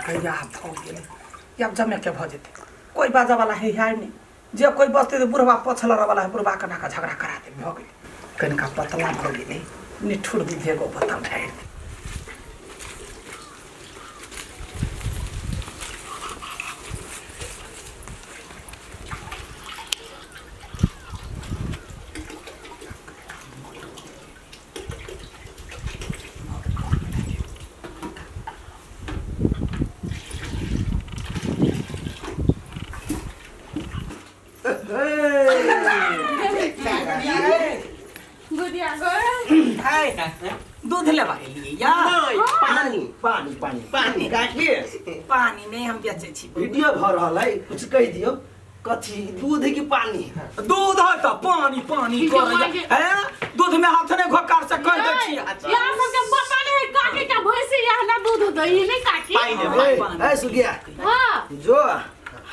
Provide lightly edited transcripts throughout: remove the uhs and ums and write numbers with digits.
कहिया भऽ गेलै आब जमेके भऽ जेतै कोइ बाजऽवला है है नहि जे कोइ बजतै तऽ बुढ़बा पछ लड़ऽवला है बुढ़बा कना कऽ झगड़ा करा देब भऽ गेलै कनिका पतला भऽ गेलै निठुर दूध एगो बोतल ढारि दे गुडिया गो दूध लेबा एलियै या नहीं, पानी पानी पानी पानी काकी पानी नहि हम बेचै छी वीडियो भऽ रहल है कुछ कहि दियौ कथी दूध है कि पानी दूध है तऽ पानी पानी करैया हैं दूध में हाथ नहि घोकार से कहि दै छियै यहाँ सबके पता नहीं है काकी के भैंसी यहाँ ना दूध दै नहीं काकी पानी देबै। ए सुगिया हाँ जो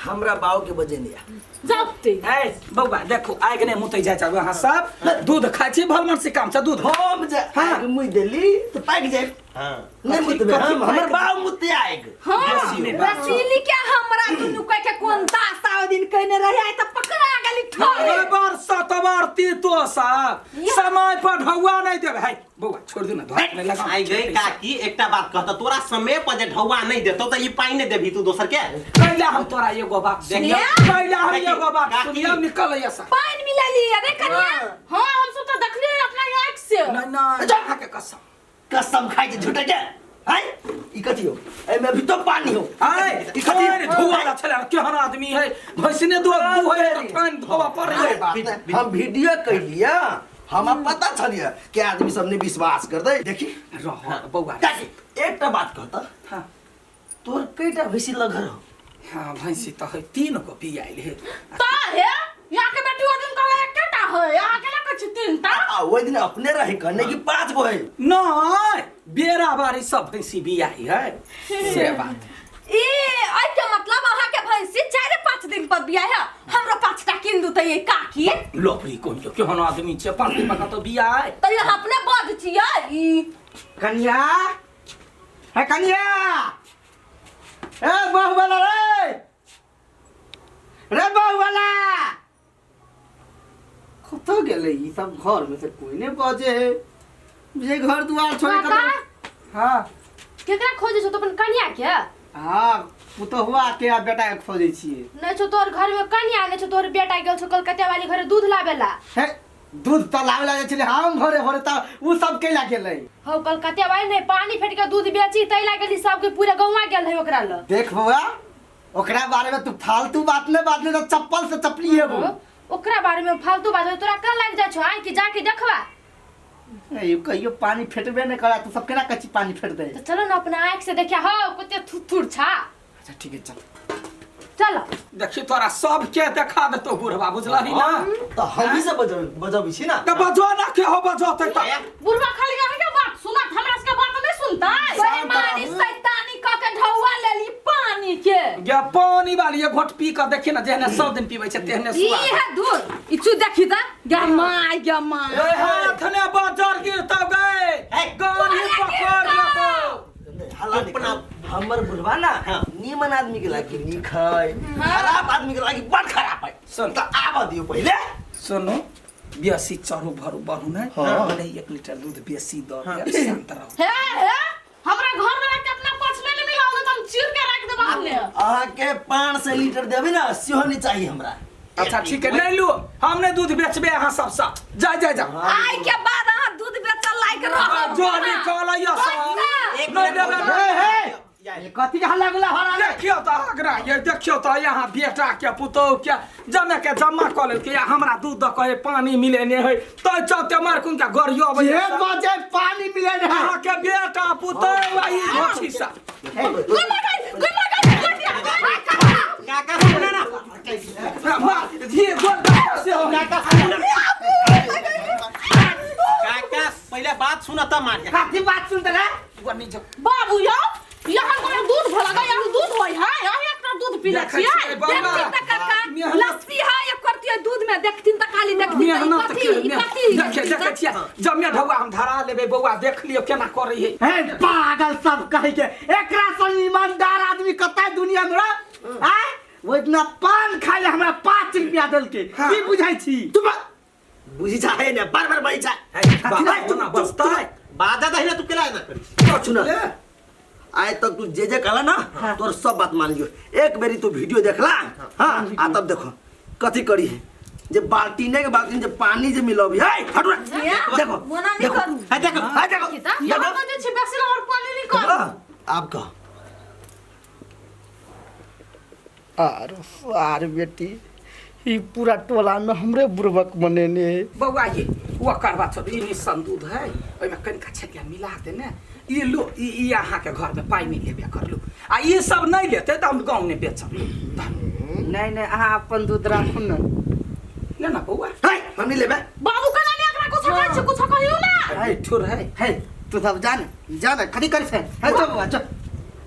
हमरा बाऊ के बजेने आ जाओ ते ए बौआ देखू आगि नहि मुतै जाइ छै अहाँ सब दूध खाइ छी भल मन से काम छै दूध हम जे हाँ। आगि मुइ देली तऽ पाकि जाय हाँ नहि मुतबै कथी हम हमर पाकि- बाऊ मुतै आगि हाँ बेसी नहि बात। रसीली के हमरा दुनू कह के कोन दासा ओहि दिन कहने रही आइ तऽ पकड़ा गेली ठोरे बार सतवार तीतो साहब समय पर ढौआ नहि देबै है बौआ छोड़ दू ना धोआ नहि लगा आई गई काकी एकटा बात कहता तोरा समय पर जे ढौआ नहीं देतो त ई पानी नहीं देबी तू दोसर के कैला हम तोरा एगो बात सुनियो देखियौ। कैला हम देखियौ, एगो बात काकी। सुनियो निकल ऐसा पानि मिलेली अरे कनिया हाँ हम सब तो देखलिए अपना आँख से नहीं नहीं अहाँ के कसम कसम खाइ छै झूठे के हैं ई कथी हो एमे अभी तो पानी हो आय ई कथी पानि धोआ छलै केहन आदमी है भैंसने दूध दुहै तऽ पानि धोआ पड़ै बात नहि। हम वीडियो कैलियै हमरा पता छलियै कि आदमी सब नहि विश्वास करतै देखी रह बौआ काकी एकटा बात कहता हाँ तोर कईटा भैंसी लग हो हाँ भैंसी तऽ है तीन गो बियाइल है ता हे यहाँ के बेटी ओ दिन कहले एकेटा है यहाँ के ना कहै छी तीन टा आ ओहि दिन अपने रहे कहने कि पाँच गो है नहीं बेरा बारी सब भैंसी बियाई है से बात ई एहि के मतलब अहाँ के भैंसी चारि पाँच दिन पर बियाह है हमरो पाँच टा कीन दू तऽ ये काकी लोपरी कोन जो केहन आदमी छै पाँच दिन पर कतौ बियाह तऽ यहाँ अपने बद छियै ई कनिया हे कनिया ए बहुवाला रे रे बहुवाला कतऽ गेलै ई सब घर में से कोई नहीं बजे है जे घर दुआर छोड़ काका के हाँ केकरा खोजे छौ तो अपन कनिया के हाँ पुतहुआ के आ बेटा के खोजै छियै नहीं छौ तोहर घर में कनिया नहीं छौ तोहर बेटा गेल छौ कलकत्ता वाली घरे दूध लाबेला हे दूध तऽ लाबे ला जाइ छलै हम भोरे भोरे तऽ उ सब कैला गेलै हौ कलकत्ता वाली नहीं पानी फेट के दूध बेची तैला गेली सबके पूरा गौवा गेल है ओकरा ल देख बौआ ओकरा बारे में तू फालतू बात नहीं बात नहीं तो चप्पल से चपली है वो ओकरा बारे में फालतू बात तोरा कल लाग जाइ छौ आइ कि जाके देखबा ए, कहियो पानी फेटबे नहीं करा तू सब केना कच्ची पानी फेट दे तो चलो ना अपना आँख से देखिया हौ कते थुथुर छा अच्छा ठीक है चल चलो देखी तोरा सबके देखा देतो बुढ़वा बुझलही ना तऽ हमही सब बजबै छी ना तऽ बजो ना के हो बजोते तऽ बुढ़वा खाली अहाँ के बात सुनत हमरा सबके बात नहीं सुनतै बेईमानी शैतानी कऽ के ढौआ लेली पानी के गे पानी वाली एक घोट पी कऽ देखी ना जेहने सब दिन पीबै छै तेहने ई सुआद है दूध ई चू देखी तऽ गे माय गे माय ए हाथ ने बाजार गिरतौ गे गानी पकड़ लेतौ हल्ला नहीं करू। हमर बुढ़वा ना हाँ। नीमन आदमी के लागी नीक है खराब आदमी के लागी बड़ खराब है सुन। तऽ आबऽ दियौ पहिले सुनो बेसी चढ़ू भरू बढ़ू नहीं हाँ। भले ही एक लीटर दूध बेसी दऽ देब शांत रहो हे हे हमरा घर वाला के अपना पक्ष में नहीं मिलाओ तो हम चीर के रख देबा हमने अहाँके 500 लीटर देबै ना सेहो नहीं चाहिए हमरा अच्छा ठीक है नहीं लू हम नहीं दूध बेचबे अहाँ सबसँ जा जा जा आइ के बाद अहाँ दूध बेचल लायक रहब जो निकल ये सब पैसा। नहीं देबै हे हे ये कथी के हल्ला गुल्ला हो रहल है देखियौ तऽ आगरा ये देखियौ तऽ यहाँ बेटा के पुतोह के जमे के जमा कऽ लेलकै आ हमरा दूध दऽ कहे पानी मिले नहि है तै चलते मार कुन के गरियो अबै जे बजे पानी मिले रहे अहाँके बेटा पुतोह आ ई घोची सब काका सुन ना ये गोल से हो काका पहले बात सुन त मार कथी बात सुनते रे बाबू यौ यहाँ कोनो दूध भला गया यहाँ दूध होय है यहाँ एकटा दूध पी ले देखै छियै छियै, बाबा। देखथिन तऽ काका मेहनत लस्सी है एक करती दूध में देखथिन तऽ खाली देखती त ई मेहनत कथी के ई कथी देखे देखे छियै जमे ढौआ हम धरा लेबै बौआ देख लियौ केना करै है। हे पागल सब कहे के एकरा सन ईमानदार आदमी कतय दुनिया में रह आय वो इतना पान खाइ ले हमरा 5 रुपया देलके की बुझाइ छी तू बुझी जा है ने बार बार बजी जा ना बसतै बाजा दही ना तू केला ना करी कुछ ना आय तक तू जे जे कहला ना तोर सब बात मान लियो। एक बेरी तू वीडियो देखला हां आ तब देखो कथी करी है जे बाल्टीने के बाल्टीन जे पानी जे मिलबी है हटू देखो मोना नहीं करू। है देखो है देखो यहाँ बजे छी बेसी और पानी नहीं करू। आप कह आर सार बेटी ई पूरा टोला में हमरे बुरबक बनेने है। बौआ ये वो करवा छोड़ ई निसन दूध है ओहिमे कनिका छलिया मिला दे ने ई लो ई अहाँ के घर में पाइ नहीं लेबे करलू आ ई सब नहीं लेते तऽ हम गाँव नहीं बेचब। नहीं नहीं अहाँ अपन दूध राखू ना ले ना बौआ है हम नहीं लेबे बाबू कना नहीं एकरा कुछ कहै छै कुछ कहियो ना है ठुर है है तू सब जान जान खड़ी कर से है चल बौआ चल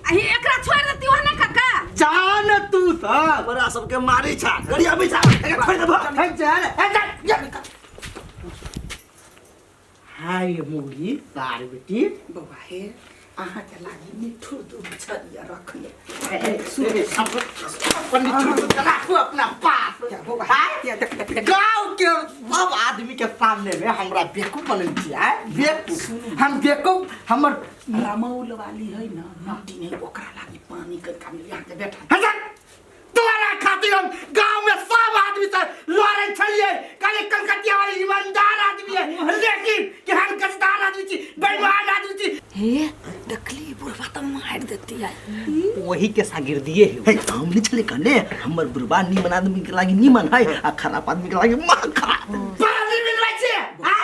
आ एकरा छोड़ देती ओहने काका जान तू सब हमरा सबके मारी छा गरियाबी छा एकरा छोड़ देबो है जान है जान हाय मुगी सार बेटी बौआ हे अहाँ के लागी मिठुर दूध छलिया रखने अपन दूध राखू अपना पास। बौआ हे देख देख देख गांव के सब आदमी के सामने में हमरा बेवकूफ बनल छी आय बेवकूफ हम बेवकूफ हमर रमौल वाली है ना माटी नहीं ओकरा लागी पानी कनिका मिला के बैठा हसन तोरा खातिर हम गांव में सब आदमी से लड़े छलिए काले कलकतिया वाली ईमानदार आदमी है लेकिन केहन गद्दार आदमी छी बेईमान आदमी छी। हे देखली बुढ़वा त मार देती है वही के सागिर्दिए है। हे हम नहीं चले कहने हमर बुरबा निमन आदमी के लागी निमन है आ खराब आदमी के लागी मां खराब पानी मिलबै छी बौआ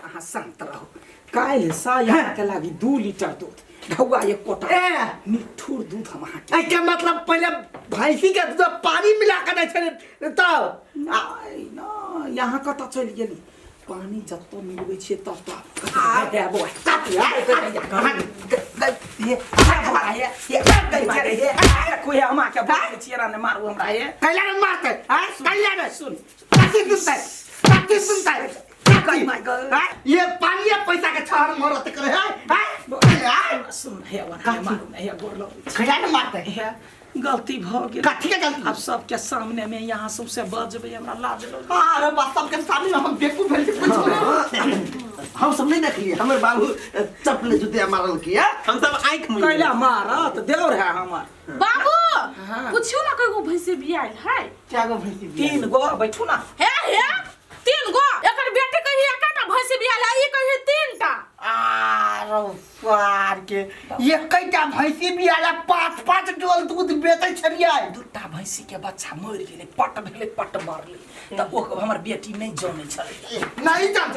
अहाँ शांत रहू। काल्हि से यहाँ के लागी 2 लीटर दूध ढौआ एक कोटा ए मिठुर दूध हम अहाँ के के मतलब पहले भैंसी के दूध पानी मिला के दै छलै तब नहीं नहीं यहाँ कतऽ चलि गेली पानी जतऽ मिलबै छियै ततऽ हे बौआ मारू हमरा हे कैला ने मारतै आय कैला ने सुन कथी सुनतै कथी सुनतै ये पानी पैसा के छहर मरत करे है आय सुन हे वना मारू हे गोर लगै छी। कैला ने मारतै हे गलती भ गेल कथी के गलती आब सबके सामने में यहाँ सबसे बजबै हमरा लाज लगै। अरे बस सबके सामने हम बेवकूफ भेल छी कुछ हम सब नहीं देखलिए हमर बाबू चप्पल जूते मारल किया हम सब आंख मुन कैला मारत देवर है हमर बाबू पूछियो ना कएगो भैंसी बियाल है क्या गो भैंसी बियाल? 3 गो बैठू ना हे हे 3 गो एकर बेटी कही एकटा भैंसी बियाल है ई कही 3 टा। आरो सार के एकटा भैंसी बियाल 5-5 डोल दूध बेचै छलियै। 2टा भैंसी के बच्चा मरि गेलै पट भेलै पट मरलै तऽ ओ हमर बेटी नहीं जानै छलै। नहीं जानत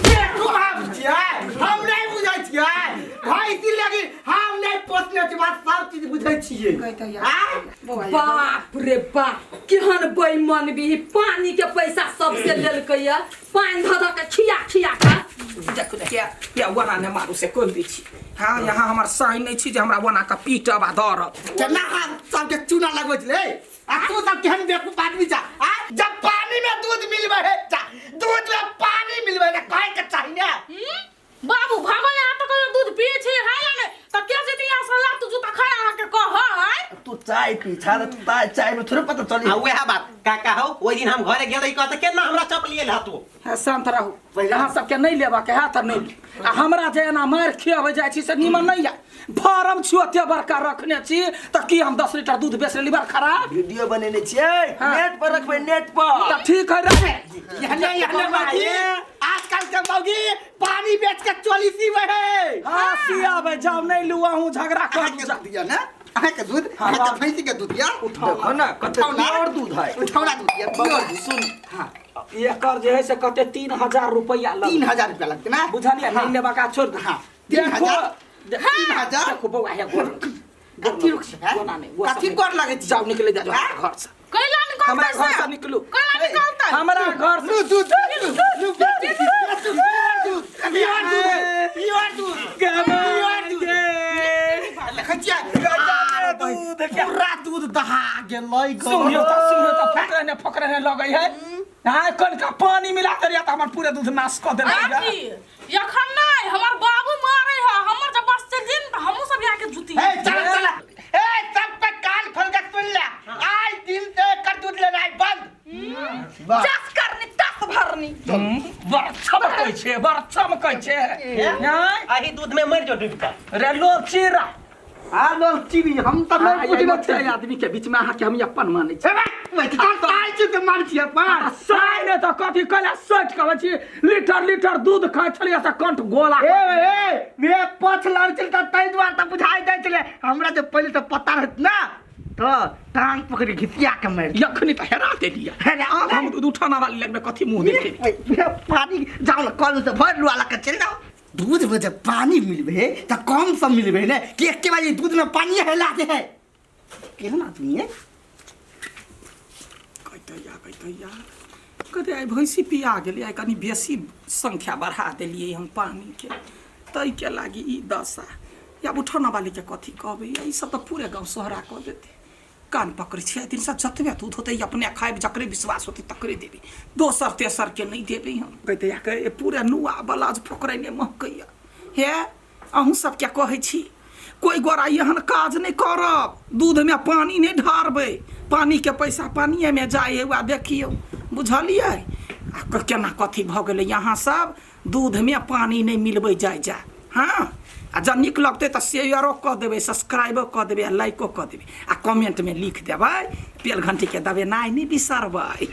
बेवकूफ हम छियै हम नहीं बुझै छियै भैंसी लगी हम नहीं पोसने छी बात सब चीज बुझै छियै। बाप रे बाप केहन बेईमान भी पानी के पैसा सबसे लेलकै या पानी धऽ धऽ के खिया खिया के देखो देखिया या वना ने मारू से कोन दै छी। हां यहाँ हमर साइन नहीं छी जे हमरा वना के पीटब आ दरब केना हम सबके चूना लगबै छलै आ तू सब केहन बेवकूफ आदमी जा आ जब पानी में दूध मिलबै है जा दूध में पानी मिलबै है कहै के चाही ने। बाबू भागो यहाँ तक दूध पिए छी है या नहीं त के जेती यहाँ से लात जूता खाए अहाँ के कह है तू चाय पी छा त चाय में थोड़े पता चली। आ वएह बात काका हो ओइ दिन हम घरे गेल रही कहत केना हमरा चपल लिए तू। है शांत रहू अहाँ सबके नहीं लेबा के है त नहीं आ हमरा जे एना मारि खियाबै जाइ छी से निमन नहीं है। फारम छी ओते बड़का रखने छी त की हम 10 लीटर दूध बेच लेली बड़ खराब वीडियो बनेने छियै नेट पर रखबै नेट पर त ठीक है रहे यहने यहने मौगी आजकल के मौगी पानी बेच के चोलीसी बहे। हां सियाबै जाउ नहीं लू अहूँ झगड़ा कर के दिया ना अहाँ के दूध अहाँ के भैंसी के दूध या देखो ना कते प्योर दूध है उठाउना दूध या प्योर दूध सुन। हां एकर जे है से कते 3000 रुपया लग 3000 रुपया लगते ना बुझलियै नहीं लेबा का छोड़ दे। हां 3000 3000 देखो बौआ हे गोर कथी रुक छै कथी गोर लगे छी जाउ निकले जा घर से कैला निकलतै हमरा घर से निकलू कैला निकलतै हमरा घर से दूध दूध दूध प्योर दूध प्योर दूध देखै दूध पूरा दूध दहा गेलै। सुनियो त फकरे ने लगै है। आइ कनिका पानी मिला देलियै तऽ हमर पूरे दूध नाश कऽ देलकै अथी एखन नहि हमर बाबू मारे है हमर जब बस चलि जेन तऽ हमहूँ सब आके जुती ए चल चल ए सब पे कान खोल के सुन ले आज दिन से एकर दूध लेना है बंद जस करनी तस भरनी बड़ चमकै छै बड़ चमकै छै नहि अही दूध में मर जो डूब कऽ रे लोल चीरा आ लोल चीनी हम त नहीं बुझले छै आदमी के बीच में अहाँ के हम अपन मानै छी ए बे तो ताई छी के मान छी अपन साइ ने तऽ कथी कहले 60 कहै छी लीटर लीटर दूध खाइ छलियै से कंठ गोला ए ए वे पछ लड़ छल त तै दुआर त बुझाइ दै छले हमरा जे पहिले त पता रहत ना त टांग पकड़ के घिसिया के मारि यखनी तऽ हेरा देलियै हेरा आब हम दूध उठाना वाली लगमे कथी मुँह देखेबै पानी जाओ ना कल से भर लुआ लग के चल जाओ दूध में जब पानी मिलबे त कम सब मिलबे ने कि एके बार दूध में पानी हेला दे है केहन आदमी है कहतैया कहतैया कहते आइ भैंसी पिया गेलै आइ कनि बेसी संख्या बढ़ा देलियै हम पानीके ताहिके लागी ई दशा या उठौना वालीके कथी कहबै ई सब तऽ पूरे गाँव सोहरा कऽ देतै कान पकड़ै छियै दिन सब जतबे दूध होतै अपने खायब जकरे विश्वास होतै तकरे देबै दोसर तेसरके नहि देबै हम कहतै के पूरे नुआ ब्लाउज फोकरैने महकैया हे अहूँ सबके कहै छी कोइ गोरा एहन काज नहि करब दूधमे पानि नहि ढारबै पानिके पैसा पानिएमे जाइ है वएह देखियौ बुझलियै आ केना कथी भऽ गेलै अहाँ सब दूधमे पानि नहि मिलबै जाइ जाय हँ आ जँ नीक लगतै तऽ शेयरो कऽ देबै सब्सक्राइबो कऽ देबै आ लाइको कऽ देबै आ कमेंटमे लिख देबै बेल घंटीके दबेनाइ नहि बिसरबै।